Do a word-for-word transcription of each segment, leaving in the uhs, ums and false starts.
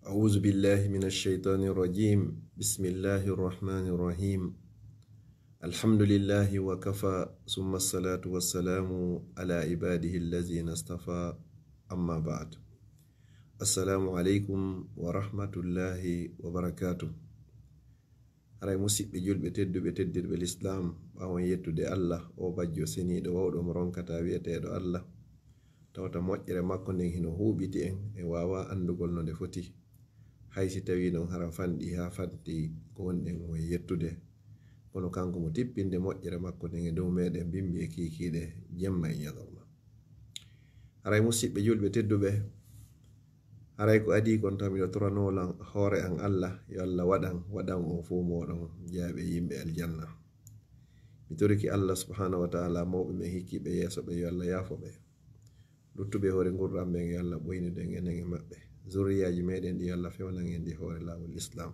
أعوذ بالله من الشيطان الرجيم. بسم الله الرحمن الرحيم. الحمد لله وكفى، ثم الصلاة والسلام على عباده الذين اصطفى، أما بعد. السلام عليكم ورحمة الله وبركاته. Haray musiɓɓe julɓe tedduɓe, teddirɓe lislaam, ɓaawo yettude Allah, o bajjo seniiɗo wawɗo mo ronkata wi'eteeɗo Allah, tawata moƴƴere makko nden hino huuɓiti en, e waawa anndugol no nde foti. Hay si tawii non hara fanɗi haa fanti ko wonɗen mo yettude, kono kanko mo tippinde moƴƴere makko nden e dow meɗen bimbi e kiikiiɗe jemma e ñalorma. Haray musiɓɓe julɓe tedduɓe, haray ko adii kon taw miɗo toranoo lan hoore an Allah, yo Allah waɗan, waɗan on fow mooɗon jeyaaɓe yimɓe aljanna. Mi torike Allah subhanahu wa ta'ala, mawɓe men hikkiiɓe yeeso ɓe, yo Allah yaafo ɓe. Luttuɓe hoore ngurndan ɓen, yo Allah ɓoynu en enen e maɓɓe. Zurriyaaji meɗen ɗi, yo Allah fewnan en ɗi hoore laawol Islam.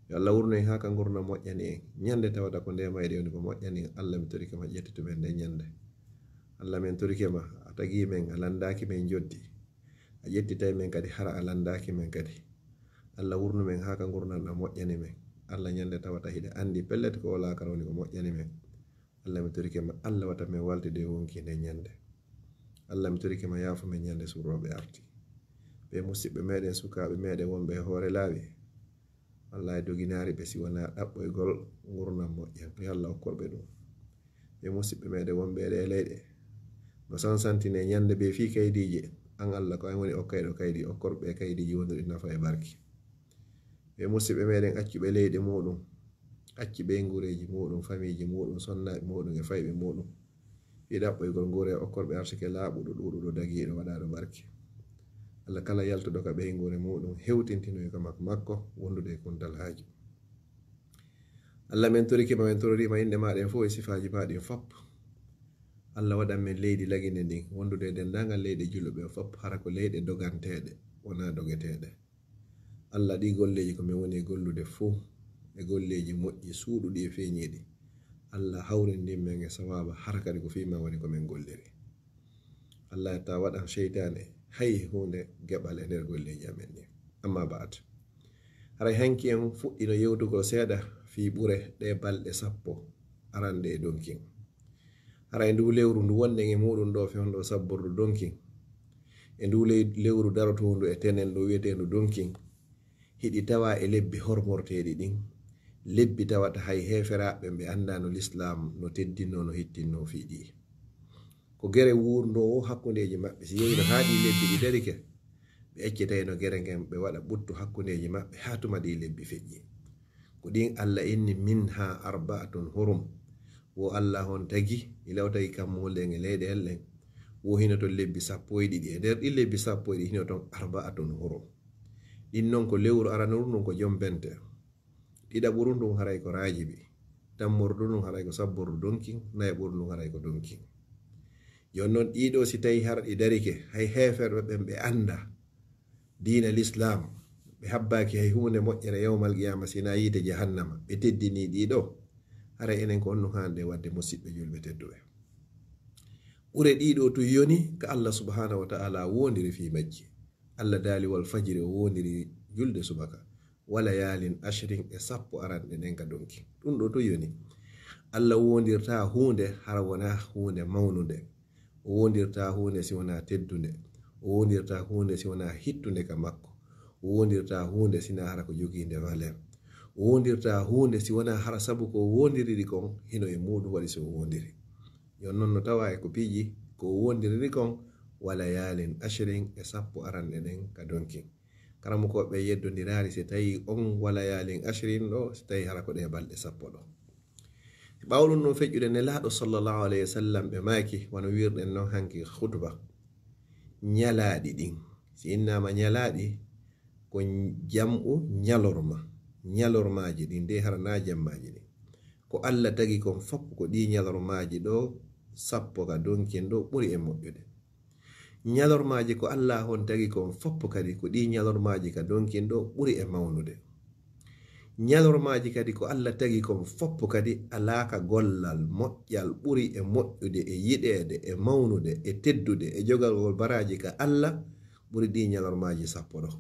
Yo Allah wurno en haa ka ngurndan moƴƴani en. Ñande tawata ko nde mayde woni ko moƴƴani en, Allah mi torike ma ƴettitu men nde ñande. Allah min torike ma, a tagi men, a landaaki men joddi. A ƴettitay men kadi, hara a landaaki men kadi. Allah wurnu men haa ka ngurndan ɗan moƴƴani men. Allah ñande tawata hiɗa anndi pellet ko o laakara woni ko moƴƴani men. Allah mi torike ma, Allah wata men waltude e wonki nde ñande. Allah mi torike ma yaafo men ñande surrooɓe arti. Ɓe musiɓɓe meɗen, sukaaɓe meɗen wonɓe e hoore laawi. Wallahi doginaali ɓe si wonaa ɗaɓɓoygol ngurndan moƴƴan. Yo Allah okkor ɓe ɗum. Ɓe musiɓɓe meɗen wonɓe e ɗee leyɗe. No sansantine ñande bee fii kaydiije. An Allah ko an woni okkayɗo kaydi, okkor ɓe kaydiiji wonduɗi nafa e barki. Ɓe musiɓɓe meɗen accuɓe leyɗe muɗum, acci ɓeynguureeji muɗum, famiiji muɗum, sonnaaɓe muɗum e fayɓe muɗum. Fii ɗaɓɓoygol nguure, okkorɓe arsike laaɓuɗo, ɗuuɗuɗo, dagiiɗo, waɗaaɗo barke. Allah kala yaltuɗo ka ɓeynguure muɗum, hewtintinoy ka mak-, makko, wondude e kuntal haaju. Allah, men torike ma, men tororiima innde maa ɗen fow e sifaaji maa ɗin fop. Allah waɗan men leydi laginde ndin, wondude e denndaangal leyɗe julɓe ɓen fop, hara ko leyɗe doganteeɗe, wonaa dogeteeɗe. Allah, ɗii golleeji ko min woni e gollude fow, e golleeji moƴƴi suuɗuɗi e feeñiiɗi, Allah, hawrindin men e sawaaba, hara kadi ko fii maa woni ko min golliri. Allah, taa waɗan seytaane hay huunde geɓal e nder golleeji amen ɗin. Amma ba'd. Haray hanki en fuɗɗino yewtugol seeɗa fii ɓure ɗee balɗe sappo aranɗe e donkin. Haray nduu lewru ndu wonɗen e muuɗum ɗoo fewndo sabbordu donkin, e nduu ley-, lewru darotoondu e tenen ɗo wi'eteendu donkin, hiɗi tawaa e lebbi hormorteeɗi ɗin, lebbi tawata hay heeferaaɓe ɓen ɓe anndaano lislaam no teddinnoo, no hittinnoo fii ɗii. Ko gere wuurnoowo hakkundeeji maɓɓe. Si yehino haa ɗii lebbi ɗi darike, ɓe accitayno gere ngen, ɓe waɗa ɓuttu hakkundeeji maɓɓe haa tuma ɗii lebbi feƴƴi. Ko ɗin Allah inni, "Minha arba'atun hurum." Wo Allah on tagi, ila o tagi kammuuli ɗen e leyɗeele ɗen, wo hino ton lebbi sappo e ɗiɗi. E nder ɗin lebbi sappo e ɗiɗi hino ton arba'atun hurum. Ɗin non ko lewru aranuru ndun ko jombente. Ɗiɗaɓuru ndun haray ko raajibi. Tammurudu ndun haray ko sabbordu donkin. Nayaɓuru ndun haray ko donkin. Jooni non ɗii ɗoo si tawii hara ɗi darike, hay heeferɓe ɓen ɓe annda diina lislaam, ɓe habbaaki hay huunde moƴƴere yawmal qiyaama si wonaa yiite jahannama, ɓe teddinii ɗii ɗoo, haray enen ko honɗun haanɗen waɗde musiɓɓe julɓe tedduɓe? Ɓure ɗii ɗoo tun yoni ka Allah subhaanahu wa ta'aalaa woondiri fii majji. Allah daali, "Wal fajri", o woondiri julde subaka, "wa layaalin ashrin", e sappo aranɗe ɗen ka donkin. Ɗun ɗoo tun yoni. Allah woondirtaa huunde hara wonaa huunde mawnunde. O woondirtaa huunde si wonaa teddunde. O woondirtaa huunde si wonaa hittunde ka makko. O woondirtaa huunde si wonaa hara ko jogiinde valeur. O woondirtaa huunde si wonaa hara sabu ko o woondiri ɗi kon hino e muuɗum waɗi si o woondiri. Jooni non no tawaa e ko piiji ko o woondiri ɗi kon, "Wa layaalin ashrin", e sappo aranɗe ɗen ka donkin. Karamokooɓe yeddondiraali si tawii on "wa layaalin ashrin" ɗoo, si tawii hara ko ɗee balɗe sappo ɗoo. Ɓaawo ɗun non feƴƴude Nelaaɗo sallallahu alayhi wa sallam, ɓe maaki, wano wi'irɗen non hanki khutba, ñalaaɗi ɗin. Si innaama ñalaaɗi, ko jam'u ñalorma. Ñalormaaji ɗin de, hara naa jemmaaji ɗin. Ko Allah tagi kon fop, ko ɗii ñalormaaji ɗoo sappo ka donkin ɗoo ɓuri e moƴƴude. Ñalormaaji ko Allah on tagi kon fop kadi, ko ɗii ñalormaaji ka donkin ɗoo ɓuri e mawnude. Ñalormaaji kadi ko Allah tagi kon fop kadi alaa ka gollal moƴƴal ɓuri e moƴƴude e yiɗeede e mawnude e teddude e jogalgol baraaji ka Allah ɓuri ɗii ñalormaaji sappo ɗoo.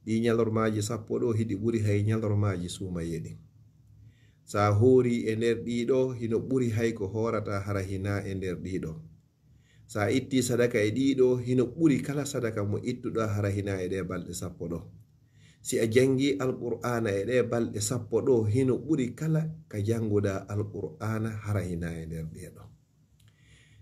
Ɗi ñalormaaji sappo ɗo hiɗi ɓuri hay ñalormaaji suumayee ɗin. Sa hoori e nder ɗiɗo, hino ɓuri hay ko hoorata hara hina e nder ɗiɗo. Sa itti sadaka e ɗiɗo, hino ɓuri kala sadaka mo ittuɗa hara hina e ɗe balɗe sappo ɗo. Si a jangi Alqur'aana e ɗe balɗe sappo ɗo, hino ɓuri kala ka janguɗa Alqur'aana hara hina e nder ɗeɗo.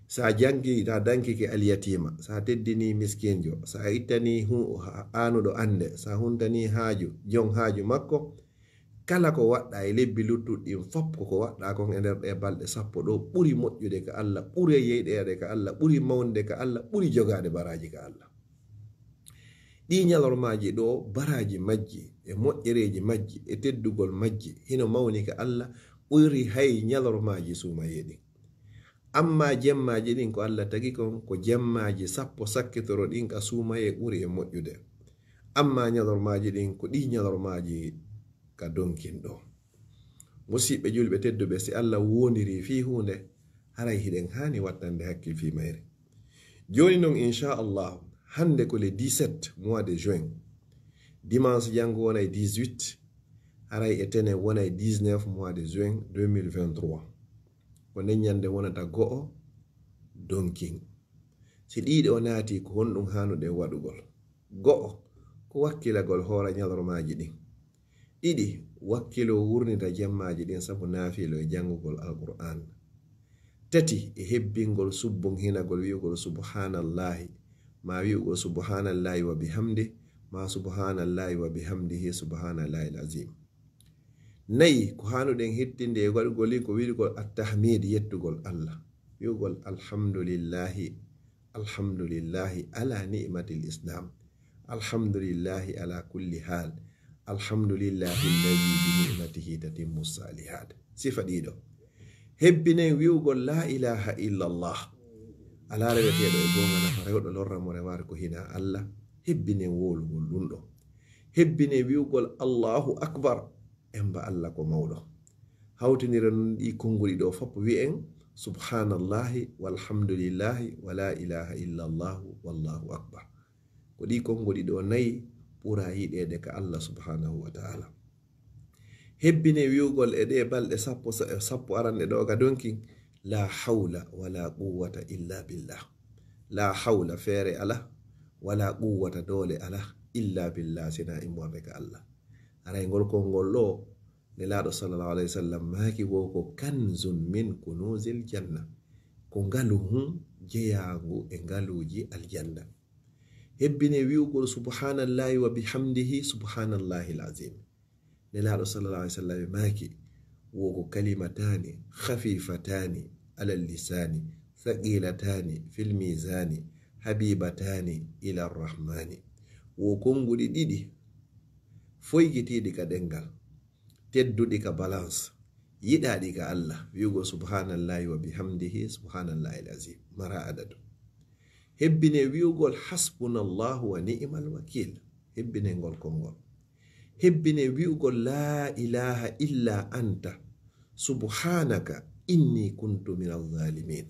Sa jangi, sa dankike alyatiima, sa teddini miskinjo, sa ittani hu-, ha-, aanuɗo annde, sa huntani haaju, jon haaju makko, kala ko waɗɗa e lebbi luttuɗi ɗin fop, ko ko waɗɗa kon e nder ɗe balɗe sappo ɗo ɓuri moƴƴude ka Allah, ɓuri yeyɗeede ka Allah, ɓuri mawnude ka Allah, ɓuri jogaade baraaji ka Allah. Ɗi ñalormaaji ɗo, baraaji majji, e moƴƴereeji majji, e teddugol majji, hino mawni ka Allah, ɓuri hay ñalormaaji suumayee ɗin. Amma jemmaaji ɗin ko Allah tagi kon, ko jemmaaji sappo sakkitoro ɗin ka suumayee ɓuri e moƴƴude. Amma ñalormaaji ɗin ko ɗi ñalormaaji ka donkin ɗo. Musiɓɓe julɓe tedduɓe, si Allah wondiri fii huunde, haray hiɗen haani wattande hakkil fii mayri. Jooni non, inchallah, hannde ko le dix-sept mois de juin. Dimanche janngo wonay dix-huit, haray e tene wonay dix-neuf mois de juin deux mille vingt-trois. Ko nden ñande wonata go'o donkin. Si ɗiɗo o naati, ko honɗum haanuɗe waɗugol? Go'o, ko wakkilagol hoore ñalormaaji ɗin. Ɗiɗi, wakkilo wurnita jemmaaji ɗin sabu naafilo e janngugol Alqur'aan. Tati, e hebbingol subbon hinagol wi'ugol subhaanallaahi, ma wi'ugol subhaanallaahi wa bihamdi, ma subhaanallaahi wa bihamdihi subhaanallaahi al-aziim. Nayi, ko haanuɗen hittinde e waɗugol ɗin ko wi'ugol at-tahmiid, yettugol Allah. Wi'ugol alhamdulillahi, alhamdulillahi ala ni'matil islam, alhamdulillahi ala kulli haal, alhamdulillahi alladi bi ni'matihi tatimmu salihat. Sifa ɗiɗo. Hebbinen wi'ugol la ilaha illallah. Alaa reweteeɗo e goonga nafa rewɗo lorra mo rewaade ko hinaa Allah. Hebbinen wowlugol ɗum ɗo. Hebbinen wi'ugol Allahu akbar. Emba Allah ko mawɗo. Hawtiniren ɗi konnguɗi ɗo fof wi'en subhanallahi walhamdulillahi wa la ilaha illallahu wallahu akbar. Ko ɗi konnguɗi ɗo nayi ɓura yiɗeede ka Allah subhanahu wa ta'ala. Hebbine wi'ugol e ɗe balɗe sappo, sappo aranɗe ɗo ga donkin, la hawla wala quwwata illa billah. La hawla, feere ala, wala quwwata, doole ala, illa billah, sina immorde ka Allah. Aray ngol konngol ɗo, Nelaaɗo sallallahu alayhi wa sallam maaki wo ko kanzun min kunuzil janna. Ko ngalu hun jeyaangu e ngaluuji aljanna. Hebbine wi'ugol subhanallahi wa bihamdihi subhanallahi al-azim. Nelaaɗo sallallahu alayhi wa sallam maaki wo ko kalimatani khafifatan ala lisani, thaqilatani fil mizani, habibatani ila rahmani. Wo konnguɗi ɗiɗi foygitiiɗi ka ɗenngal, tedduɗi ka balance, yiɗaaɗi ka Allah, wi'ugol subhanallahi wa bihamdihi, subhanallahi al-azim, mara adadu. Hebbine wi'ugol hasbunallahu wa ni'mal wakil, hebbine ngol konngol. Hebbine wi'ugol la ilaha illa anta, subhanaka inni kuntu minaz zalimin.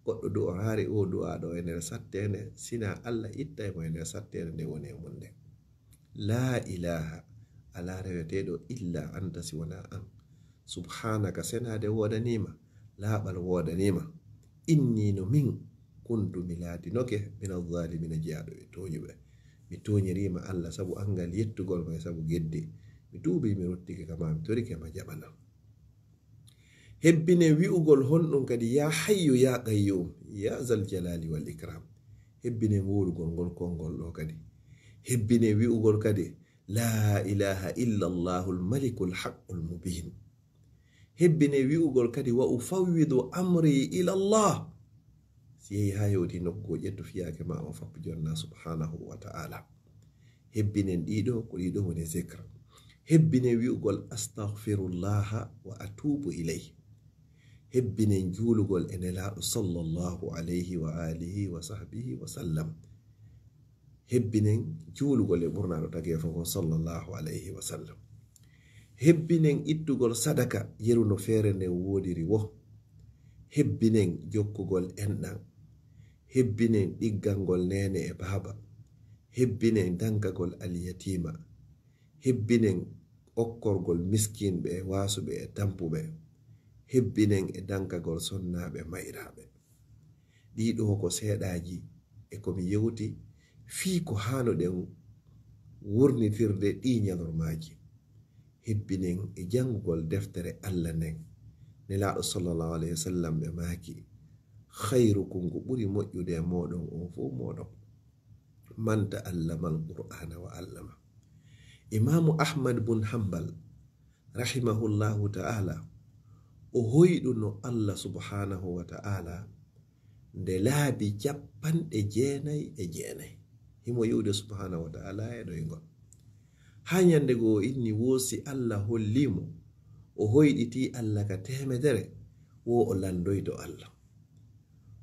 Goɗɗo du'oraare o du'a ɗo e nder satteende, sina Allah ittay mo e nder satteende nde woni e mum nden. La ilaha, alaa reweteeɗo illa anta, si wonaa an. Subhanaka, senaade woodaniima, laaɓal woodaniima. Inni, no min, kuntu, mi laatinoke, mina zalimina, jeyaaɗo e tooñuɓe. Mi tooñiriima Allah sabu anngal yettugol ma e sabu geddi. Mi tuubii, mi ruttike ka ma, mi torike ma jaɓanam. Hebbine wi'ugol honɗum kadi, ya hayyu ya qayyum, ya zal jalali wal ikram. Hebbine wowlugol ngol konngol ɗo kadi. Hebbine wi'ugol kadi, la ilaha illa Allahul malikul haqqul mubin. Hebbine wi'ugol kadi, wa ufawwidu amri ila Allah. Si yehi haa hewti nokku goo, ƴettu fiyaake ma on fop jonna subhanahu wa ta'ala. Hebbinen ɗiɗo, ko ɗiɗo woni zikr. Hebbinen wi'ugol astaghfirullaha wa atubu ilayh. Hebbinen juulugol e Nelaaɗo sallallahu alayhi wa alihi wa sahbihi wa sallam. Hebbinen juulugol e ɓurnaaɗo tageefo ngon sallallahu alayhi wa sallam. Hebbinen ittugol sadaka yeru no feere nden woodiri wo. Hebbinen jokkugol enɗan. Hebbinen ɗiggangol neene e baaba. Hebbinen dankagol alyatiima. Hebbinen okkorgol miskinɓe e waasuɓe e tampuɓe. Hebbinen e dankagol sonnaaɓe mayraaɓe. Ɗii ɗoo ko seeɗaaji e ko mi yewti fii ko haanoɗen wurnitirde ɗii ñalormaaji. Hebbinen e janngugol deftere Alla nden. Nelaaɗo sallallahu alayhi wa sallam ɓe maaki, "Khayrukum, ko ɓuri moƴƴude e mooɗon on fow mooɗon, man ta'allama al-Qur'ana wa allama." Imaamu Ahmad bun Hanbal, rahimahullahu ta'ala, o hoyɗuno Alla subhanahu wa ta'ala nde laabi capanɗe jeenay e jeenay. Himo yi'ude subhanahu wa ta'ala e ɗoyngol. Haa ñande goo o inni woo si Alla hollii mo, o hoyɗitii Alla ka teemedere, woo o landoyto Alla.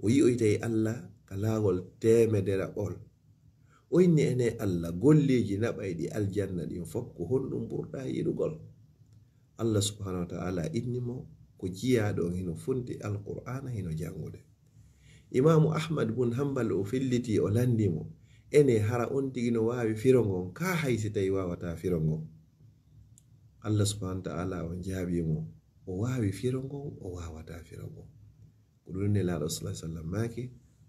O yi'oytay Alla ka laawol teemedere ɓol. O inni, "Ene Alla, golleeji naɓayɗi aljanna ɗin fow, ko honɗum ɓurɗaa yiɗugol?" Alla subhanahu wa ta'ala inni mo, "Ko jiyaaɗo on hino fonti Alqur'aana, hino janngude." Imaamu Ahmad bun Hanbal o felliti, o lanndi mo, "Ene hara on tigi no waawi firo ngon? Kaa hay si tawi waawataa firo ngon?" Alla subhanahu wa ta'ala on jaabii mo, "O waawi firo ngon, o waawataa firo ngon." Ko ɗum Nelaaɗo sallallahu alaihi wasallam maaki,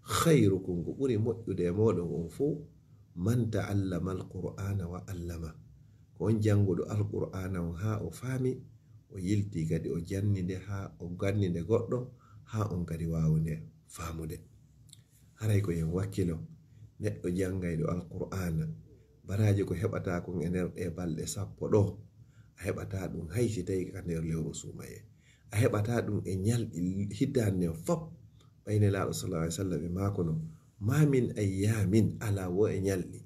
"Khayrukum, ko ɓuri moƴƴude e mooɗon on fow, man ta'allama al-Qur'ana wa allama." Ko on jannguɗo Alqur'aana on haa o faami, o yilti kadi o janni nde haa o ganni nde goɗɗo, haa on kadi waawi nde faamude. Haray ko yen wakkilo, neɗɗo janngayɗo Alqur'aana, baraaji ko heɓataa kon e nder ɗee balɗe sappo ɗoo, a heɓataa ɗum hay si tawi ka nder lewru suumayee. A heɓataa ɗum e ñalɗi hitaande nden fow. Ɓay Nelaaɗo sallallahu alaihi wasallam e maakono, "Ma min ayyamin, alaa woo e ñalɗi,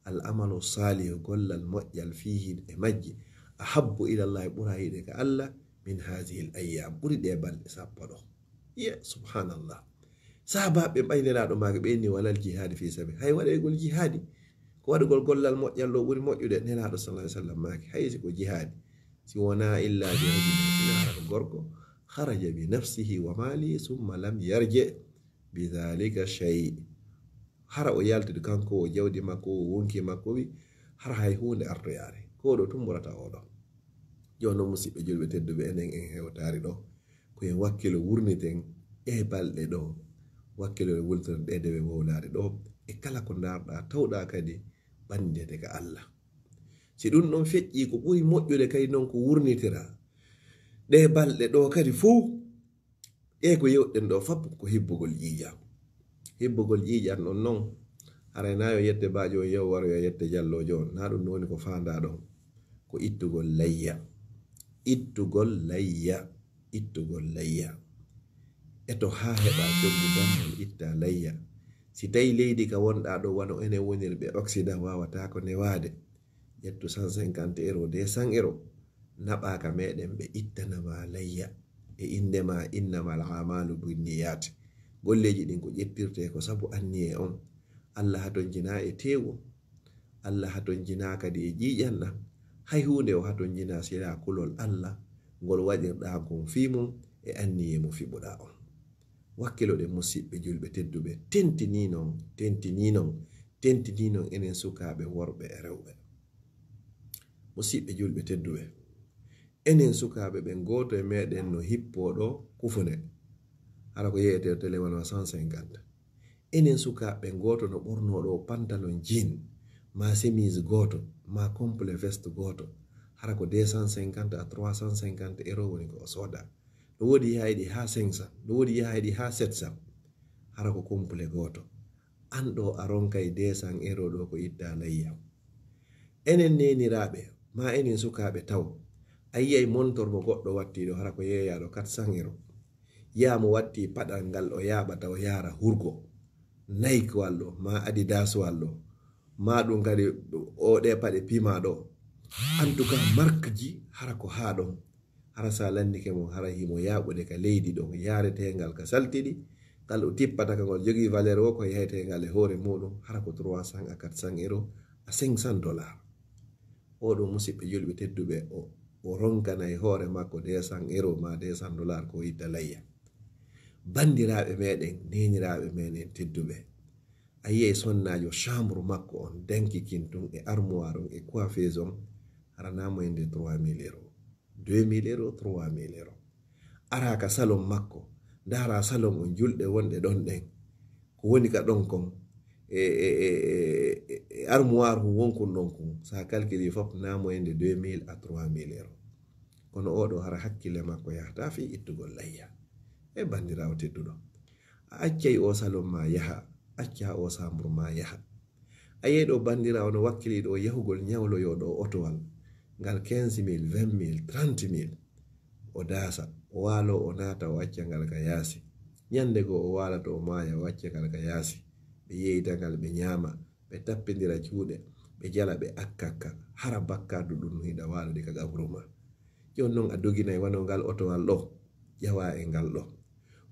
al amalu salihu, gollal moƴƴal, fiihi, e majji, ahabbu ilallahi, ɓura yiɗe ka Alla, min haazihil ayyam, ɓuri ɗee balɗe sappo ɗoo." Ye, subhanallah. Sahabaaɓe ɓay Nelaaɗo maaki ɓe inni, "Walal jihaadi fi sabiil." Hay waɗaygol jihaadi, ko waɗugol gollal moƴƴal ɗoo ɓuri moƴƴude. Nelaaɗo sallallahu alaihi wasallam maaki, "Hay si ko jihaadi, si wonaa illa bi rajulin, si wonaa hara ko gorko, kharaja bi nafsihi wa malihi, summa lam yarji bi dhalika shay." Hara o yaltude kanko o jawdi makko, o wonki makko, wi hara hay huunde artoyaare. Ko ɗoo tun ɓurata oo ɗoo. Jooni non, musiɓɓe julɓe tedduɓe, enen en hewtaari ɗoo, ko en wakkilo wurniten e balɗe ɗoo, wakkilo e wultorde ɗee dewe wowlaare ɗoo, e kala ko ndaarɗaa, tawɗaa kadi bandete ka Alla. Si ɗum ɗon feƴƴii, ko ɓuri moƴƴude kadi non ko wurnitira ɗee balɗe ɗoo kadi fow. Ɗee ko yewɗen ɗoo fow ko hibbugol ƴiiƴan. Hibbugol ƴiiƴan ɗon non, haray naa yo yette Baajo on, yo waro yo yette Jalloojo on. Naa ɗum woni ko faandaa ɗon. Ko ittugol layya. Ittugol layya. Ittugol layya. Eto haa heɓaa coggu dammal ittaa layya. Si tawi leydi ka wonɗaa ɗoo, wano enen woniri ɓe Occident, waawataa ko newaade, ƴettu cent cinquante euros, deux cents euros, naɓaa ka meɗen, ɓe ittana ma layya. E innde ma, innamal a'malu binniyat. Golleeji ɗin ko ƴettirtee ko sabu anniyee on. Alla hatonjinaa e teewu. Alla hatonjinaa kadi e ƴiiƴan ɗan. Hay huunde o hatonjinaa silaa kulol Alla ngol waɗirɗaa kon fii mun e anniyee mo fiɓuɗaa on. Wakkiloɗen, musiɓɓe julɓe tedduɓe, tentinii non, tentinii non, tentinii non enen sukaaɓe worɓe e rewɓe. Musiɓɓe julɓe tedduɓe, enen sukaaɓe ɓen, gooto e meɗen no hippoo ɗoo kufune, hara ko yeeyetee tele wano cent cinquante. Enen sukaaɓe ɓen, gooto no ɓornoo ɗoo pantalon jean, maa chemise gooto, maa complet veste gooto, hara ko deux cent cinquante à trois cent cinquante euros woni ko o soodaa. No woodi yaayɗi haa cinq cents, no woodi yaayɗi haa sept cents. Hara ko complet gooto. An ɗoo a ronkay deux cents euros ɗoo ko ittaa layya. Enen neeniraaɓe, maa enen sukaaɓe taw, a yi'ay montor mo goɗɗo wattii ɗoo, hara ko yeeyaaɗo quatre cents euros. Yi'aa mo wattii paɗal ngal o yaaɓata o yaara hurgo, Nike wal ɗoo, maa Adidas wal ɗoo, maa ɗum kadi o ɗee paɗe Puma ɗoo. En tout cas, marque ji, hara ko haa ɗon. Hara sa landike mo, hara himo yaaɓude ka leydi ɗon, yaareteengal ka saltiɗi, ngal o tippata ka ngol jogii valeur woo ko yahayteengal e hoore muuɗum, hara ko trois cents à quatre cents euros à cinq cents dollars. Oo ɗoo, musiɓɓe julɓe tedduɓe, o, o ronkanay hoore makko deux cents euros maa deux cents dollars ko o itta layya. Banndiraaɓe meɗen, neeniraaɓe meɗen tedduɓe, A yiyay sonnaajo chambre makko on, danki kin tun e armoire on e coiffeuse on, hara na moyenne de trois mille euros, deux mille euros, trois mille euros. Ara ka salon makko, ndaara salon on, julɗe wonɗe ɗon ɗen, ko woni ka ɗon kon, e, e, e, e, e armoire hun wonkun ɗon kun, sa calcule fof na moyenne de deux mille à trois mille euros. Kono oɗo hara hakkille makko yahata fii ittugol layya. E banndiraawo tedduɗo, a accay o salon ma yaha, acca o chambre ma yaha. A yiyay ɗo banndiraawo no wakkili ɗo yahugol ñawloyo ɗo otowal ngal quinze mille, vingt mille, trente mille. O daasa, o waalo, o naata, o acca ngal ka yaasi. Ñande goo o waalato, o maaya, o acca ngal ka yaasi. Ɓe yeeyita ngal, ɓe ñaama, ɓe tappindira juuɗe, ɓe jala, ɓe akkakka. Hara bakkaatu ɗun no hiɗa waalude ka gaburu ma. Jooni non a doginay wano ngal otowal ɗo, ƴawa e ngal ɗo.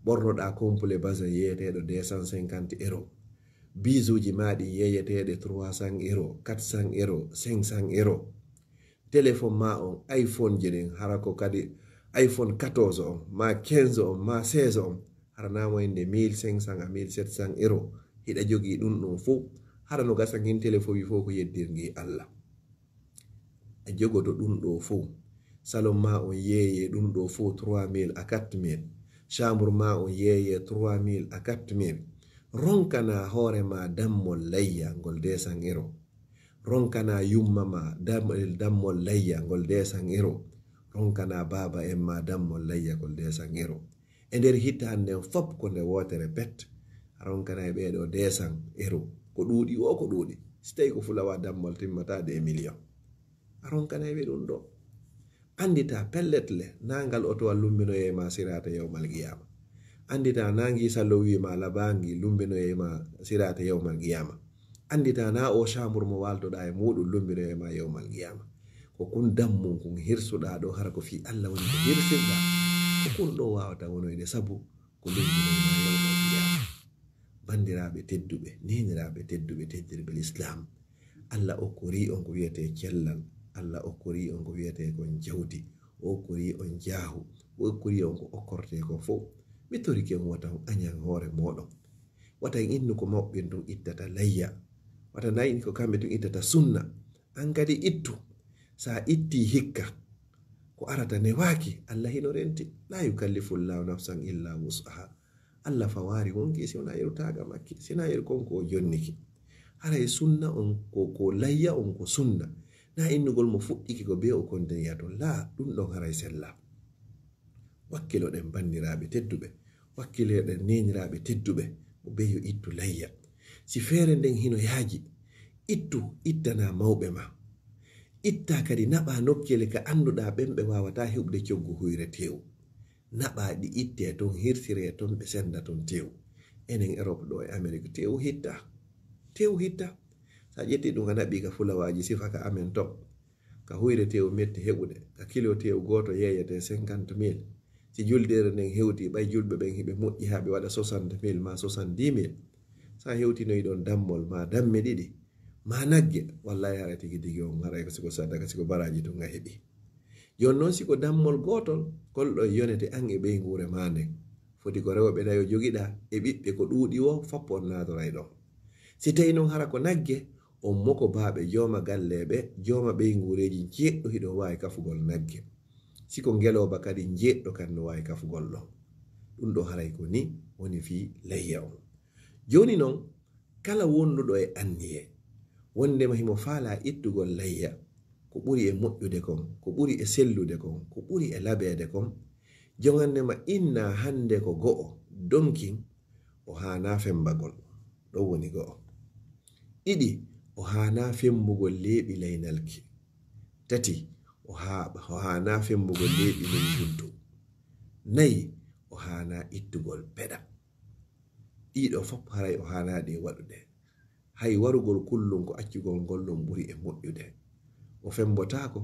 Ɓornoɗaa complet bazin yeeyeteeɗo deux cent cinquante euros. Bijoux ji maa ɗin yeeyeteeɗe trois cents euros, quatre cents euros, cinq cents euros. Téléphone maa on, iPhone ji ɗin, hara ko kadi iPhone quatorze on, maa quinze on, maa seize on, hara na moyenne de mille cinq cents à mille sept cents euros. Hiɗa jogii ɗun ɗon fow, hara no gasa ngin téléphone wi fow ko yeddirngii Alla. A jogoto ɗun ɗo fow. Salon maa on yeeye ɗun ɗo fow trois mille à quatre mille. Chambre maa on yeeye trois mille à quatre mille. Ronkana hoore maa dammol layya ngol deux cents euros. Ronkana yumma ma dam-, dammol layya ngol deux cents euros. Ronkana baaba en ma dammol layya ngol deux cents euros. E nder hitaande nden fof ko nde wootere pet. A ronkanay ɓee ɗo deux cents euros. Ko ɗuuɗi o, ko ɗuuɗi. Si tawi ko fulawa dammol timmata deux millions. A ronkanay ɓe ɗun ɗo. Anndita pellet le, na ngal otowal lumbinoyay ma siraata yawmal qiyama. Anndita na ngi salon wi ma labangi lumbinoyay ma siraata yawmal qiyama. Anndita na o chambre mo waaltoɗaa e muɗum lumbinoyay ma yawmal qiyama. Ko kun dammun kun hirsuɗaa ɗo, hara ko fii Alla woni ko hirsirɗaa. Ko kun ɗo waawata wonoyde sabu ko lumbinoyay ma yawmal qiyama. Banndiraaɓe tedduɓe, neeniraaɓe tedduɓe, teddirɓe Lislaam, Alla okkorii on ko wiyetee cellal, Alla okkorii on ko wiyetee kon jawdi, o okkorii on jaahu, o okkorii on ko okkortee kon fow. Mi torike on wata on añan hoore mooɗon. Wata on innu ko mawɓe tun ittata layya. Wata na innu ko kamɓe tun ittata sunna. An kadi ittu. Sa ittii hikka, ko arata newaaki, Alla hino renti. Laa yukallifu Llaahu nafsan illaa wus'ahaa. Alla fawaari wonkii si wonaa yeru taaga makki, si wonaa yeru kon ko o jonniki. Haray sunna on ko, ko layya on ko sunna. Na innugol mo fuɗɗiki ko bee o kontiniyata ton. Laa, ɗun ɗon haray sellaa. Wakkiloɗen banndiraaɓe tedduɓe, wakkiloɗen neeniraaɓe tedduɓe, mo bee yo ittu layya. Si feere nden hino yaaji, ittu, ittanaa mawɓe ma. Ittaa kadi naɓaa nokkeeli ka annduɗaa ɓen ɓe waawataa heɓude coggu huyre teewu. Naɓaa ɗi ittee ton, hirsiree ton, ɓe sennda ton teewu. Enen Erop ɗo e Amerik, teewu hittaa. Teewu hittaa. Sa ƴettii ɗun a naɓii ka fulawaaji sifa ka amen ton, ka huyre teewu metti heɓude, ka kilo teewu gooto yeeyetee cinquante mille. Si juldeere nden hewtii, ɓay julɓe ɓen hiɓe moƴƴi haa ɓe waɗa soixante mille maa soixante-dix mille. Sa hewtinoyi ɗon dammol maa damme ɗiɗi, maa nagge, wallaahi haray tigi tigi on, haray ko siko sadaka, siko baraaji tun a heɓi. Jooni non, siko dammol gootol, kol ɗon yonete an e ɓeynguure maa nden. Foti ko rewɓe nayo jogiɗaa, e ɓiɓɓe ko ɗuuɗi woo, fop on naatoray ɗon. Si tawi non hara ko nagge, on mokobaaɓe, jooma galleeɓe, jooma ɓeynguureeji, jeeɗɗo hiɗon waawi kafugol nagge. Siko ngelooba kadi, jeeɗɗo kadi no waawi kafugol ɗon. Ɗun ɗo haray ko ni woni fii layya on. Jooni non, kala wonduɗo e anniye wondema himo faalaa ittugol layya, ko ɓuri e moƴƴude kon, ko ɓuri e sellude kon, ko ɓuri e labeede kon, jogannde ma inna hannde ko go'o, donkin, o haanaa fembagol. Ɗon woni go'o. Ɗiɗi, o haanaa fembugol leeɓi laynalki. Tati, o haa-, o haanaa fembugol leeɓi ley njuldu. Nayi, o haanaa ittugol peɗa. Ɗiɗo fop haray o haanaɗi e waɗude. Hay warugol kullum ko accugol ngol ɗon ɓuri e moƴƴude. O fembotaako,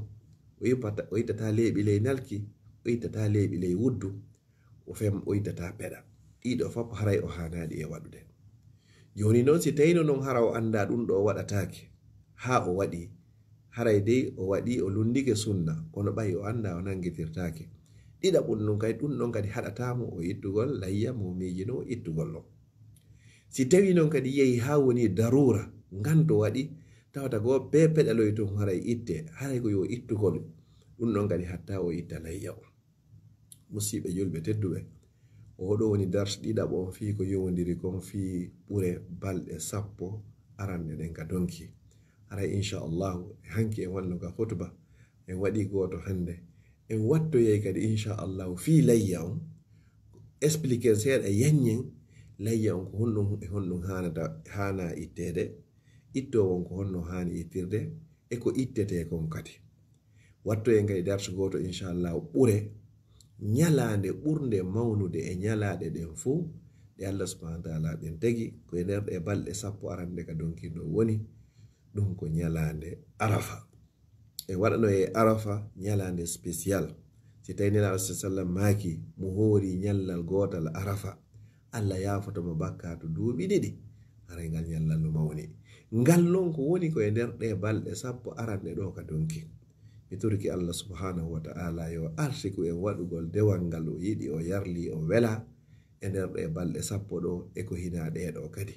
o ippata-, o ittata leeɓi ley nalki, o ittata leeɓi ley wuddu, o fem-, o ittata peɗa. Ɗiɗo fop haray o haanaɗi e waɗude. Jooni non, si tawino non hara o anndaa ɗum ɗo waɗataake, haa o waɗi, haray dey o waɗi, o lunndike sunna, kono ɓay o anndaa o nanngitirtaake. Ɗiɗaɓum ɗum kadi, ɗum ɗon kadi haɗataa mo o ittugol layya mo miijino o ittugol ɗon. Si tawi noon kadi yehi haa woni daruura, nganto waɗi, tawata ko bee peɗaloy toon haray itte, haray ko yo ittugol ɗum ɗon kadi hatta o itta layya o. Musiɓɓe julɓe tedduɓe, oɗo woni dars ɗiɗaɓo on fii ko yowondiri kon fii ɓure balɗe sappo aranɗe ɗen ka donki. Haray inchallahu e hanki en wonno ka khutba, en waɗi gooto hannde, en wattoyay kadi inchallahu fii layya on, expliquer seeɗa, yannyen layya on ko honɗum e honɗum haanata haana itteede, ittoowo on ko honno haani ittirde, e ko ittetee kon kadi. Wattoyen kadi darsu gooto inchallahu ɓure ñalaande ɓurnde mawnude e ñalaaɗe ɗen fow ɗe Allah subhanahu wa taala ɗen tagi, ko e nder ɗe balɗe sappo aranɗe ka donki ɗo woni, ɗum ko ñalaande arafa. E waɗano e arafa ñalaande spécial. Si tawi nelaaɗo sa sallam maaki mo hoori ñallal gootal arafa, Allah yaafoto mo bakkaatu duuɓi ɗiɗi. Haray ngal ñallal no mawni. Ngal non ko woni ko e nder ɗe balɗe sappo aranɗe ɗo ka donki. Mi toriki Allah subhanahu wa ta'ala yo arsiku en waɗugol dewal ngal o yiɗi, o yarli, o wela e nder ɗe balɗe sappo ɗo e ko hinaa ɗe ɗo kadi.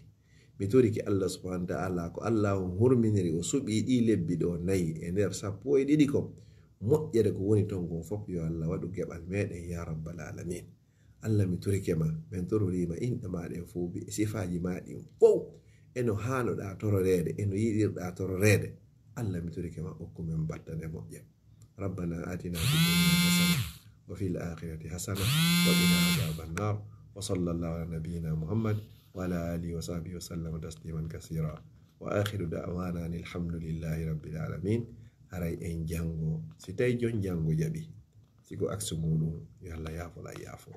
Mi toriki Allah subhanahu wa ta'ala ko Allah on hurminiri, o suɓi ɗi lebbi ɗo nayi e nder sappo e ɗiɗi ko moƴƴere ko woni ton kon fof yo Allah waɗu geɓal meɗen ya rabbal alamin. Allah mi torike ma, min tororiima inɗe ma ɗen fof bi sifaaji ma ɗin fof e no haanoɗa tororeede, e no yiɗirɗa tororeede. Allah mi torike ma okku min battane moƴƴe. ربنا آتنا في الدنيا حسنة وفي الآخرة حسنة وقنا عذاب النار. وصلى الله على نبينا محمد وعلى آله وصحبه وسلم تسليما كثيرا. وآخر دعوانا أن الحمد لله رب العالمين. Haray en janngo, si tawi jon janngo jaɓi, sigo aksu muɗum, yo Allah yaafo la yaafo.